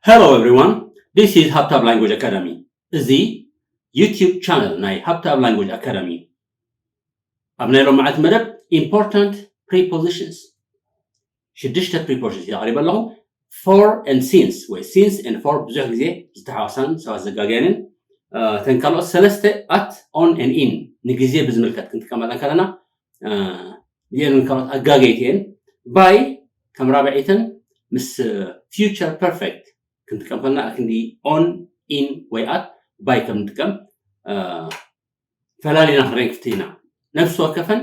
Hello everyone, this is ሃብታብ Language Academy። እዚ YouTube channel ናይ ሃብታብ Language Academy እዩ። ኣብ ናይ ሎማዓልቲ መደብ important prepositions ሽዱሽተ prepositions ኣቕሪበ ኣለኹ። For and since ወይ since and for ብዙሕ ግዜ ዝተሓዋሳን ሰባት ዘጋግየንን እተን ካልኦት ሰለስተ at, on and in ንግዜ ብዝምልከት ክንጥቀመለን ከለና እዚአን ካልኦት ኣጋገይቲ እየን። By ከም ራብዐይተን ምስ future perfect ክንጥቀም ከለና ክንዲ on, in ወይ at, by ከም ንጥቀም ፈላሊና ክንርኢ ክፍቲ ኢና። ነፍሲ ወከፈን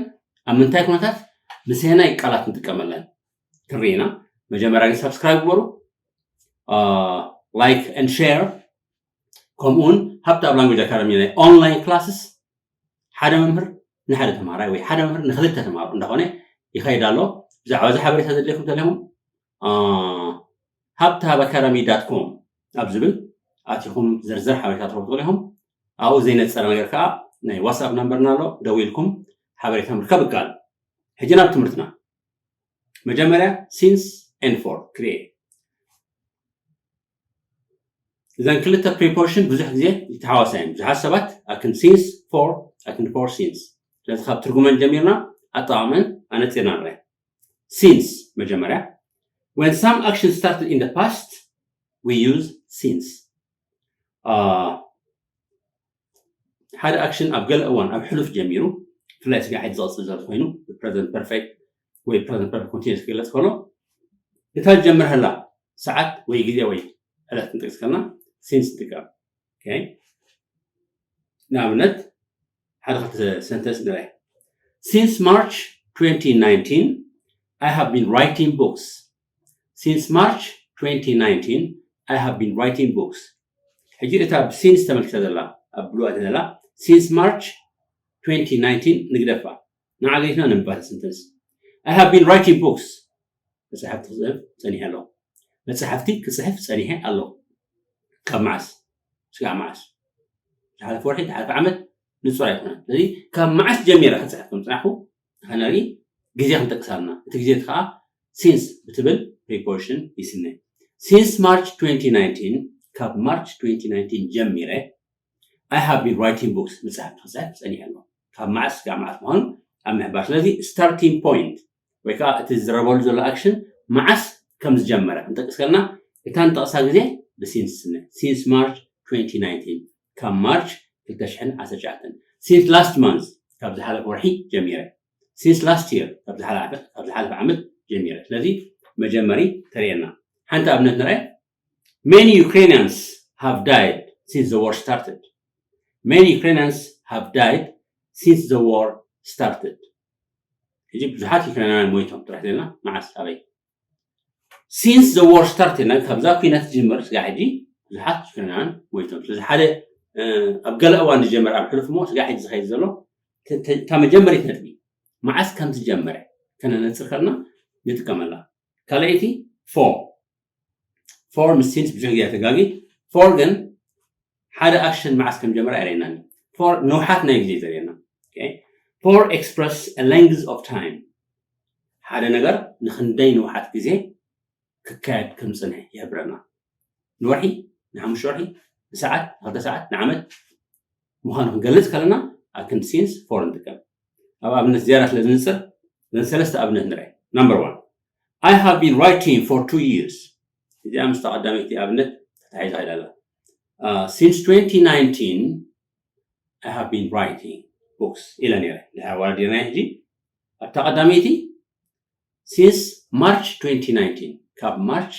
ኣብ ምንታይ ኩነታት ምስ ኣየናይ ቃላት ንጥቀመለን ክንርኢ ኢና። መጀመርያ ግን subscribe ግበሩ፣ like and share፣ ከምኡውን ሃብታብ Language Academy ናይ online classes ሓደ መምህር ንሓደ ተምሃራይ ወይ ሓደ መምህር ንክልተ ተምሃሮ እንዳኾነ ይኸይድ ኣሎ። ብዛዕባ እዚ ሓበሬታ ዘድልየኩም ተለኹም ሃብታብ academy dot com ኣብ ዝብል ኣቲኹም ዝርዝር ሓበሬታ ትረኽቡ ትኽእሉ ኢኹም። ኣብኡ ዘይነፀረ ነገር ከዓ ናይ WhatsApp number ና ኣሎ፣ ደዊልኩም ሓበሬታ ምርካብ ይከኣል። ሕጂ ናብ ትምህርትና። መጀመርያ since and for ክሪኤ። እዘን ክልተ preposition ብዙሕ ግዜ ይተሓዋሳ እየን። ብዙሓት ሰባት ኣክን since for ኣክን for since። ስለዚ ካብ ትርጉመን ጀሚርና ኣጠቓቕመን ኣነፂርና ንርአ። Since መጀመርያ፣ when some action started in the past we use since። ሓደ action ኣብ ገለ እዋን ኣብ ሕሉፍ ጀሚሩ፣ ብፍላይ ስጋዕ ሕጂ ዝቐፅል ዘሎ ኮይኑ present perfect ወይ present perfect continuous ክግለፅ ከሎ፣ እታ ዝጀምረላ ሰዓት ወይ ግዜ ወይ ዕለት ክንጠቅስ ከለና since ንጥቀም። ንኣብነት ሓደ ክልተ sentence ንርአ። Since March twenty nineteen I have been writing books. Since March twenty nineteen I have been writing books. ሕጂ እታ ብ since ተመልክተ ዘላ ኣብ ብሉኣት ዘላ since March twenty nineteen ንግደፋ። ንዓገይትና ንምባል sentence I have been writing books. መፅሓፍቲ ክፅሕፍ ፀኒሐ ኣለኹ። መፅሓፍቲ ክፅሕፍ ፀኒሐ ኣለኹ። ካብ መዓስ? ስጋዕ መዓስ? ዝሓለፈ ወርሒ፣ ዝሓለፈ ዓመት ንፁር ኣይኮነን። ስለዚ ካብ መዓስ ጀሚረ ክፅሕፍ ከም ፅናሕኩ ንኸነርኢ ግዜ ክንጠቅስ ኣለና። እቲ ግዜ እቲ ከዓ since ብትብል preposition ይስነ። Since March twenty nineteen ካብ March twenty nineteen ጀሚረ I have been writing books መፅሓፍቲ ክፅሕፍ ፀኒሐ ኣለኹ። ካብ መዓስ ስጋዕ መዓስ ምዃኑ ኣብ ምሕባር። ስለዚ starting point ወይ ከዓ እቲ ዝረበሉ ዘሎ action መዓስ ከም ዝጀመረ ክንጠቅስ ከለና እታ ንጠቕሳ ግዜ ብ since ስነ since March twenty nineteen ካብ ማርች ክልተ ሽሕን ዓሰርተ ትሽዓተን since last month ካብ ዝሓለፈ ወርሒ ጀሚረ since last year ካብ ዝሓለፈ ካብ ዝሓለፈ ዓመት ጀሚረ ስለዚ መጀመሪ ተርእየና ሓንቲ ኣብነት ንርአ Many Ukrainians have died since the war started. Many Ukrainians have died since the war started. ሕጂ ብዙሓት ዩክሬናውያን ሞይቶም ጥራሕ ዘለና መዓስ ኣበይ since the war started ና ካብዛ ኩናት ዝጀመር ስጋ ሕጂ ብዙሓት ዩክሬናውያን ሞይቶም ስለዚ ሓደ ኣብ ገለ እዋን ዝጀመር ኣብ ሕሉፍ ሞ ስጋ ሕጂ ዝኸይድ ዘሎ እታ መጀመሪት ነጥቢ መዓስ ከም ዝጀመረ ከነነፅር ከልና ንጥቀመላ ካልኣይቲ for for ምስ since ብዙሕ ግዜ ተጋጊ for ግን ሓደ action መዓስ ከም ጀመረ ኣይረእየናን for ንውሓት ናይ ግዜ ዘርእየና for express a length of time ሓደ ነገር ንክንደይ ንውሓት ግዜ ክካየድ ከም ዝፅንሐ ይሕብረና ንወርሒ ንሓሙሽተ ወርሒ ንሰዓት ንክልተ ሰዓት ንዓመት ምዃኑ ክንገልፅ ከለና ኣክን since for ንጥቀም ኣብ ኣብነት ዝያዳ ስለ ዝንፅር እዘን ሰለስተ ኣብነት ንርአ number one I have been writing for two years እዚኣ ምስ ተቐዳመይቲ ኣብነት ተታሒዛ ኸይዳ ኣላ since twenty nineteen I have been writing books ኢለ ነይረ ድሕሪ ኣዋርዲርና ሕጂ ኣብታ ቀዳመይቲ since March twenty nineteen ካብ ማርች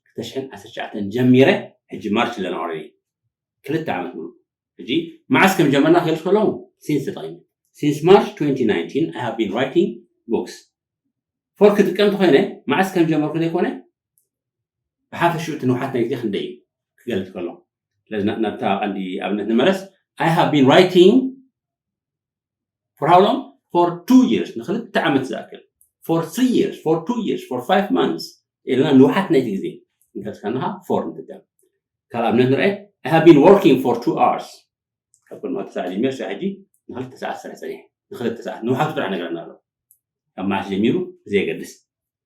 ክልተ ሽሕን ዓሰርተ ትሽዓተን ጀሚረ ሕጂ ማርች ኣለና already ክልተ ዓመት ሙሉ ሕጂ መዓስ ከም ጀመርና ክገልፅ ከለኹ since ተጠቂመ since March twenty nineteen I have been writing books for ክጥቀም ተኾይነ መዓስ ከም ጀመርኩ ዘይኮነ ብሓፈሽኡ እቲ ንውሓት ናይ ግዜ ክንደይ እዩ ክገልፅ ከሎ ስለዚ ናብታ ቀንዲ ኣብነት ንመለስ I have been writing for how long for two years ንክልተ ዓመት ዝኣክል for three years for two years for five months ኢልና ንውሓት ናይቲ ግዜ እንተትከናኻ for ንጥቀም ካልእ ኣብነት ንርአ I have been working for two hours ካብ ቅድሚ ክልተ ሰዓት ጀሚረ ስራሕ ሕጂ ንክልተ ሰዓት ስራሕ ፀኒሐ ንክልተ ሰዓት ንውሓቱ ጥራሕ ነገረና ኣሎ ካብ መዓስ ጀሚሩ ብዘየገድስ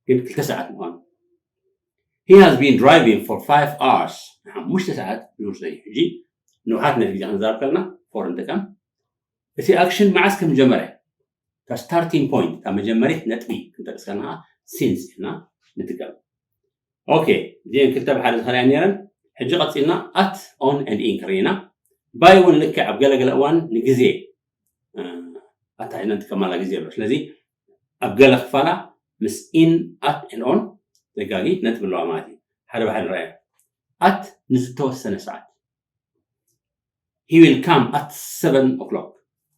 ግን ክልተ ሰዓት ምዃኑ He has been driving for five hours. ንሓሙሽተ ሰዓት ዙር ሰሪሑ። ሕጂ ንውሓት ነቲ ግዜ ክንዛረብ ከለና for ንጥቀም። እቲ ኣክሽን መዓስ ከም ጀመረ፣ እታ ስታርቲንግ ፖይንት፣ እታ መጀመሪት ነጥቢ ክንጠቅስ ከለና ሲንስ ኢልና ንጥቀም። ኦኬ፣ እዚአን ክልተ ብሓደ ዝኸለያ ነይረን። ሕጂ ቀፂልና ኣት ኦን ኤንድ ኢን ክርኢ ኢና። ባይ እውን ልክዕ ኣብ ገለገለ እዋን ንግዜ ኣታሒዝና ንጥቀማላ ግዜ ኣሎ። ስለዚ ኣብ ገለ ክፋላ ምስ ኢን ኣት ኤንድ ኦን ዘጋጊ ነጥቢ ኣለዋ ማለት እዩ። ሓደ ብሓደ ንረኣያ። ኣት ንዝተወሰነ ሰዓት፣ he will come at seven o'clock።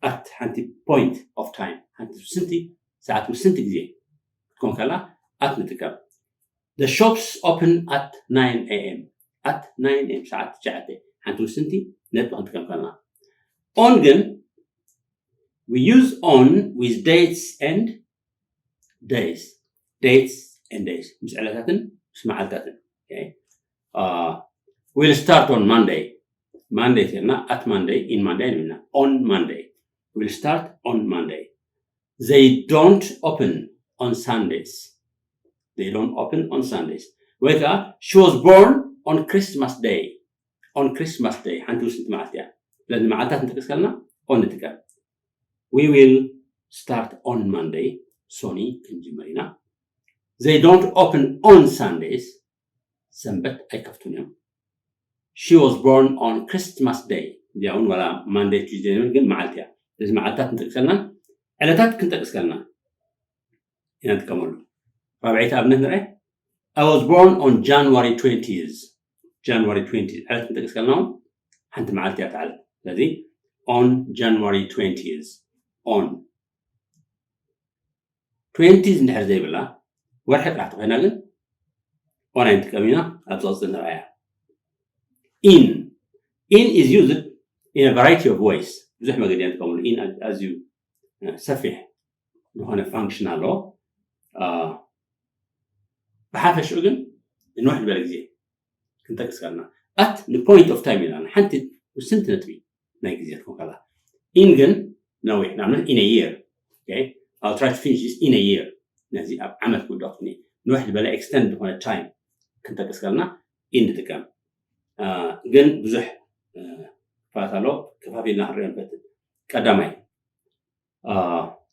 ኣት ሓንቲ ፖይንት ኦፍ ታይም፣ ሓንቲ ውስንቲ ሰዓት፣ ውስንቲ ግዜ ክትኮን ከላ ኣት ንጥቀም። The shops open at nine a.m. at nine a.m. ሰዓት ትሽዓተ፣ ሓንቲ ውስንቲ ነጥቢ ክንጥቀም ከለና። ኦን ግን we use on with dates and days. Dates and days፣ ምስ ዕለታትን ምስ መዓልታትን። Okay? Uh, we'll start on Monday. ማንደይ ተልና at Monday, in Monday ንብልና። On Monday. We'll start on Monday. They don't open on Sundays. They don't open on Sundays. ወይ ከዓ she was born on Christmas Day. On Christmas Day ሓንቲ ውስንቲ መዓልቲ እያ። ስለዚ መዓልታት ንጠቅስ ከለና on ንጥቀም። We will start on Monday. ሶኒ ክንጅምር ኢና። They don't open on Sundays. ሰንበት ኣይከፍቱን እዮም። She was born on Christmas Day። እዚኣ እውን ዋላ ማንደይ ቱስደይ ንብል ግን መዓልቲ እያ። ስለዚ መዓልታት ንጠቅስ ከለና፣ ዕለታት ክንጠቅስ ከለና ኢና ንጥቀመሉ። ራብዐይቲ ኣብነት ንርአ። I was born on January twentieth. January twentieth ዕለት ክንጠቅስ ከለና እውን ሓንቲ መዓልቲ እያ ትዓል። ስለዚ on January twentieth. On twenty እንድሕር ዘይብላ፣ ወርሒ ጥራሕ ተኮይና ግን on ኣይንጥቀም ኢና። ኣብ ዝቐፅል ንርኣያ። In. In is used in a variety of ways. ብዙሕ መገዲ ኢና ንጥቀመሉ። In ኣዝዩ ሰፊሕ ዝኾነ ፋንክሽን ኣለዎ። ብሓፈሽኡ ግን ንውሕ ዝበለ ግዜ ክንጠቅስ ከለና፣ ኣት ንፖይንት ኦፍ ታይም ኢልና ሓንቲ ውስንቲ ነጥቢ ናይ ግዜ ትኾን ከላ። ኢን ግን ነዊሕ፣ ንኣብነት in a year. Okay? I'll try to finish this in a year. ነዚ ኣብ ዓመት ክውድኦ ክኒ ንውሕ ዝበለ ኤክስተንድ ዝኾነ ታይም ክንጠቅስ ከለና ኢን ንጥቀም። ግን ብዙሕ ክፋላት ኣሎ፣ ከፋፊልና ክንሪኦ ንፈትን። ቀዳማይ፣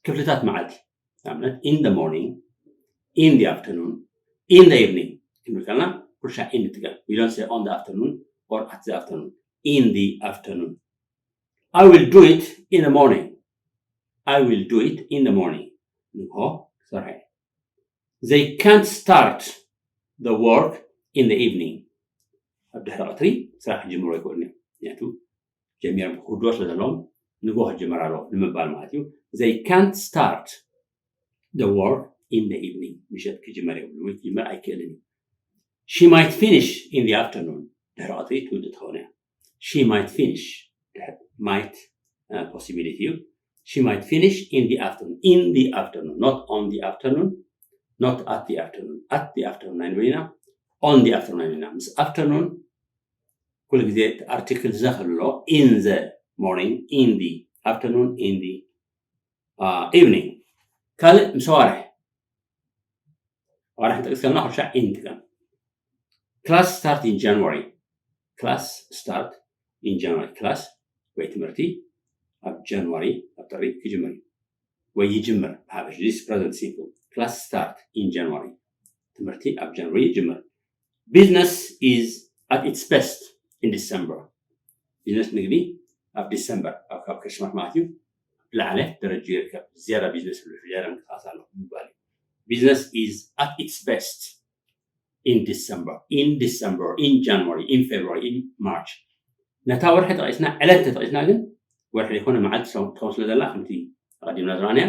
ክፍልታት መዓልቲ። ንኣብነት in the morning, in the afternoon, in the evening ክንብል ከለና ኩሉ ሻዕ in ንጥቀም። We don't say on the afternoon or at the afternoon. In the afternoon. I will do it in the morning. I will do it in the morning. ንግሆ ክሰርሐ። They can't start the work in the evening. ኣብ ድሕሪ ቀትሪ ስራሕ ክጅምሩ ኣይክእሉን እዮም። ምክንያቱ ጀሚሮም ክውድኦ ስለ ዘለዎም ንግሆ ክጅመር ኣለዎ ንምባል ማለት እዩ። They can't start the work in the evening. ምሸት ክጅመር የብሉ ወይ ክጅመር ኣይክእልን እዩ። She might finish in the afternoon. ድሕሪ ቀትሪ ትውድእ ትኸውን እያ። She might finish. Might possibility እዩ። She might finish in the afternoon. In the afternoon, not on the afternoon, not at the afternoon. At the afternoon ኣይንብል ኢና። On the afternoon ኣይንብል ኢና። ምስ ኣፍተርኑን ኩሉ ግዜ ኣርቲክል ዘ ክህሉ ኣለዎ። In the morning, in the afternoon, in the evening። ካልእ ምስ ኣዋርሕ፣ ኣዋርሕ ንጠቅስ ከለና ኩሉ ሻዕ in ንጥቀም። Class start in January. Class start in January. ክላስ ወይ ትምህርቲ ኣብ ጃንዋሪ፣ ኣብ ጥሪ ክጅምር እዩ ወይ ይጅምር። ብሓፈሽ this present simple. Class start in January. ትምህርቲ ኣብ ጃንዋሪ ይጅምር። Business is at its best in December. ቢዝነስ፣ ንግዲ፣ ኣብ ዲሰምበር ኣብ ካብ ክሪስማስ ማለት እዩ ዝለዓለ ደረጃ ይርከብ። ዝያዳ ቢዝነስ ዝያዳ ምንቅስቃስ ኣሎ ምባል እዩ። Business is at its best in December, in December, in January, in February, in March. ነታ ወርሒ ጠቂስና፣ ዕለት ተጠቂስና ግን ወርሒ ዘይኮነ መዓልቲ ትኸውን ስለ ዘላ፣ ከምቲ ኣቐዲምና ዝረኣናያ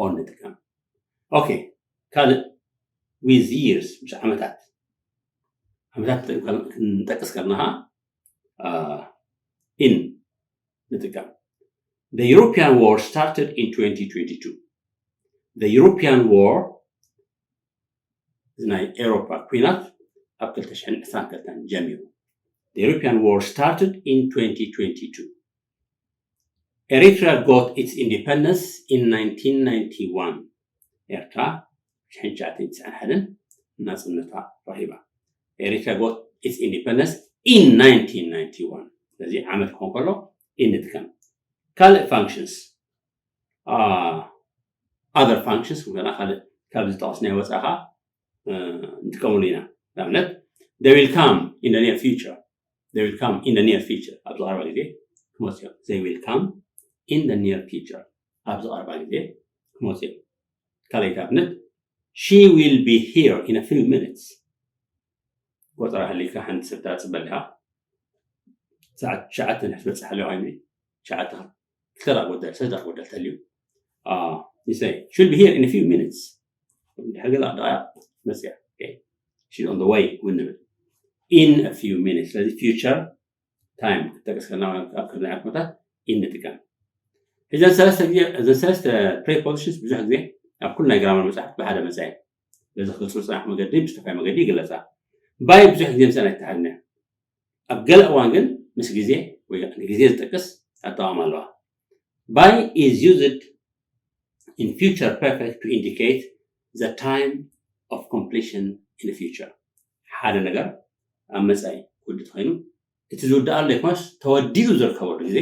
on ንጥቀም። ኦኬ፣ ካልእ with years፣ ምስ ዓመታት፣ ዓመታት ክንጠቅስ ከለና in ንጥቀም። The European war started in twenty twenty-two. The European war፣ እዚ ናይ ኤውሮፓ ኲናት ኣብ ክልተ ሽሕን ዕስራን ክልተን ጀሚሩ። The European war started in twenty twenty-two. Eritrea got its independence in nineteen ninety-one. ኤርትራ ሽሕን ትሽዓተ ሚእትን ትስዓን ሓደን ናፅነታ ረኺባ። Eritrea got its independence in nineteen ninety-one። ስለዚ ዓመት ክኾን ከሎ in ንጥቀም። ካልእ functions other functions ገና ካልእ ካብ ዝጠቐስናዮ ወፃኢ ከዓ ንጥቀመሉ ኢና። ንኣብነት they will come in the near future። They will come in the near future። ኣብ ዝቐረባ ግዜ ክመፅኡ እዮም። They will come in the near future። ኣብ ዝቐረባ ግዜ ክመፅኡ እዮም። ካልኣይቲ ኣብነት she will be here in a few minutes። ቆፀራ ሃሊካ ሓንቲ ሰብ ተፅበል ኢኻ። ሰዓት ትሽዓተ ንሕትበፅሕ ኣለዋ ይብል። ትሽዓተ ክልተ ደቂቕ ጎደል ሰለስተ ደቂቕ ጎደል ተልዩ ይሰይ she will be here in a few minutes። ድሕሪ ገለ ደቂቕ መፅያ። She's on the way እውን ንብል። In a few minutes። ስለዚ future time ክጠቅስ ከለና ኣብ ክልተ ኩነታት in ንጥቀም። እዘን ሰለስተ ግዜ እዘን ሰለስተ prepositions ብዙሕ ግዜ ኣብ ኩሉ ናይ ግራመር መፅሓፍ ብሓደ መፅያ በዚ ክፅብፅናሕ መገዲ ብዝተፋይ መገዲ ይግለፃ። By ብዙሕ ግዜ ምስኣን ኣይተሓዝነ። ኣብ ገለ እዋን ግን ምስ ግዜ ወይ ንግዜ ዝጠቅስ ኣጠቓቕማ ኣለዋ። By is used in future perfect to indicate the time of completion in the future። ሓደ ነገር ኣብ መፃኢ ክውድእ ተኾይኑ እቲ ዝውድኣሉ ዘይኮነስ ተወዲኡ ዝርከበሉ ግዜ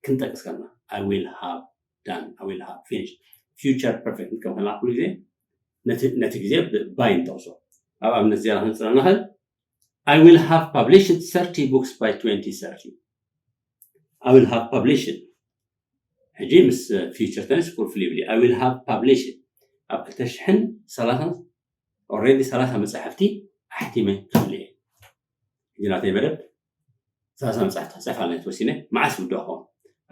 ክንጠቅስ ከለና I will have done, I will have finished። Future perfect ንጥቀም ከለና ኩሉ ግዜ ነቲ ግዜ by ንጠቕሶ። ኣብ ኣብነት ዜና ክንፅና ንኽእል I will have published thirty books by twenty thirty። I will have published ሕጂ ምስ future tense ቁልፍል ይብል። I will have published ኣብ ክልተ ሽሕን ሰላሳን already ሰላሳ መፅሓፍቲ ኣሕቲመ ክብል እየ። ሕጂ ናተይ መደብ ሰላሳ መፅሓፍቲ ክፅሕፍ ኣለኒ ተወሲነ። መዓስ ይውዳእ ክኸውን?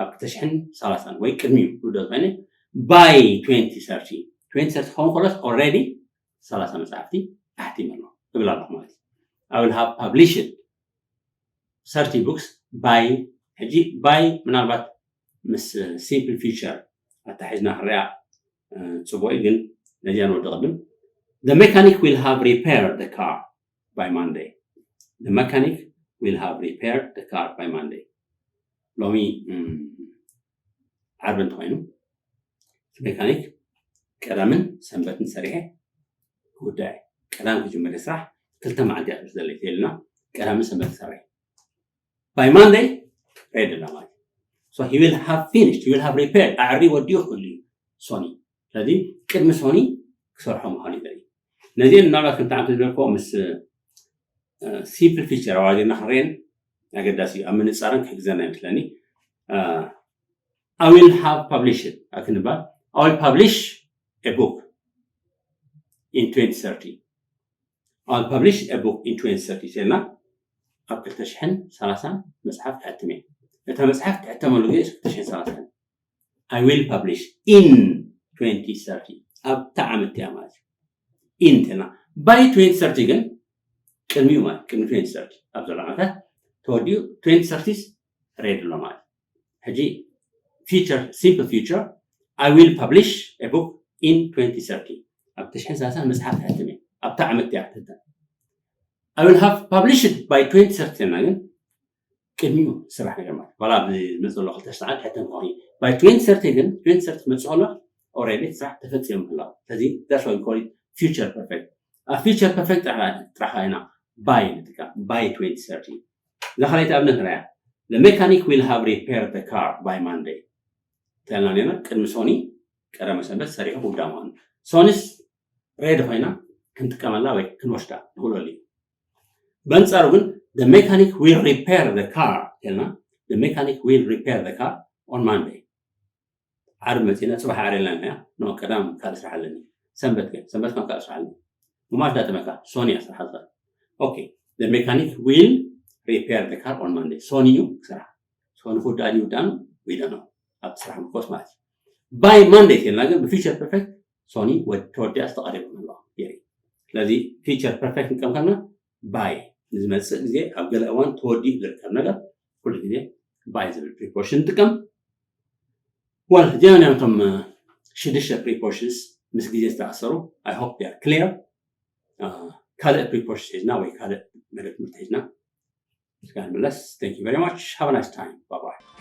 ኣብ ክልተ ሽሕን ሰላሳን ወይ ቅድሚኡ ክውዳእ ዝኾነ by twenty thirty። Twenty thirty ክኸውን ከሎስ already ሰላሳ መፅሓፍቲ ኣሕቲመ ኣሎ እብል ኣለኹ ማለት እዩ። I will have published thirty books by ሕጂ by ምናልባት ምስ simple future ኣታሒዝና ክረኣ ፅቡቅ እዩ፣ ግን ነዚኣ ንወዲ ቅድም። The mechanic will have repaired the car by Monday። The mechanic will have repaired the car by Monday። ሎሚ ዓርቢ እንተኮይኑ ሜካኒክ ቀዳምን ሰንበትን ሰሪሐ ክውዳእ እየ። ቀዳም ክጅምር ስራሕ ክልተ መዓልቲ እያ ትወስደለይ ተልና ቀዳምን ሰንበትን ሰሪሐ by Monday ready ላ ማለት so he will have finished, he will have repaired። ኣዕሪ ወዲኡ ክህሉ እዩ ሶኒ። ስለዚ ቅድሚ ሶኒ ክሰርሖ ምዃኑ ይዘርኢ። ነዚአን ምናልባት ከምቲ ዓንተ ዝበልክዎ ምስ simple future ኣዋዲና ክንሪአን ኣገዳሲ እዩ። ኣብ ምንፃረን ክሕግዘና ይመስለኒ። I will have published ኣክንባል I will publish a book in twenty thirty። I will publish a book in twenty thirty ሴልና ኣብ ክልተ ሽሕን ሰላሳን መፅሓፍ ክሕትም እየ። እታ መፅሓፍ ትሕተመሉ ግዜ ክልተ ሽሕን ሰላሳን I will publish in twenty thirty ኣብታ ዓመት እያ ማለት እዩ። In ቴና by twenty thirty ግን ቅድሚኡ ማለት ቅድሚ twenty thirty ኣብ ዘሎ ዓመታት ተወዲኡ twenty thirty ready ኣሎ ማለት ሕጂ future simple future I will publish a book in twenty thirty ኣብ ትሽሕን ሰላሳን መፅሓፍ ክሕትም እየ ኣብታ ዓመት እያ ክትሕተም። I will have published by twenty thirty ና ግን ቅድሚኡ ስራሕ ነገር ማለት ዋላ ኣብዚ ዝመፅእ ዘሎ ክልተ ሰዓት ሕተም ክኾን እዩ። By twenty thirty ግን twenty thirty ክመፅእ ከሎ already ስራሕ ተፈፂሙ ምህላው ስለዚ that's why we call it future perfect። ኣብ future perfect ጥራሕ ኢና by ንጥቀም by twenty thirty። እዛ ካልኣይቲ ኣብነት ንሪኣ። The mechanic will have repaired the car by Monday ተልና ኔና ቅድሚ ሶኒ ቀዳመ ሰንበት ሰሪሑ ክውዳ ምዃኑ ሶኒስ ready ኮይና ክንጥቀመላ ወይ ክንወስዳ ንኽእለሉ እዩ። በንፃሩ ግን the mechanic will repair the car ተልና the mechanic will repair the car on Monday። ዓርቢ መፂና ፅባሕ ኣዕርየልና ኢና no ቀዳም ካልእ ስራሕ ኣለኒ። ሰንበት ግን ሰንበት ከም ካልእ ስራሕ ኣለኒ። ምማት ዳጠመካ ሶኒ እያ ስራሕ ዝኽእል okay the mechanic will repair the car on Monday። ሶኒ እዩ ስራሕ ሶኒ ክውዳእ ድዩ ውዳኑ we don't know ኣብቲ ስራሕ ምኮስ ማለት እዩ። By Monday ቴልና ግን ብ future perfect ሶኒ ተወዲኣ ዝተቐሪቡ ኣለዋ የርኢ። ስለዚ future perfect ንጥቀም ከለና by ንዝመፅእ ግዜ ኣብ ገለ እዋን ተወዲኡ ዝርከብ ነገር ኩሉ ግዜ by ዝብል preposition ንጥቀም። Well እዚኦም እዮም እቶም ሽዱሽተ prepositions ምስ ግዜ ዝተኣሰሩ። I hope they are clear። ካልእ preposition ሒዝና ወይ ካልእ መደብ ትምህርቲ ሒዝና እስካ ንምለስ። Thank you very much, have a nice time, bye bye።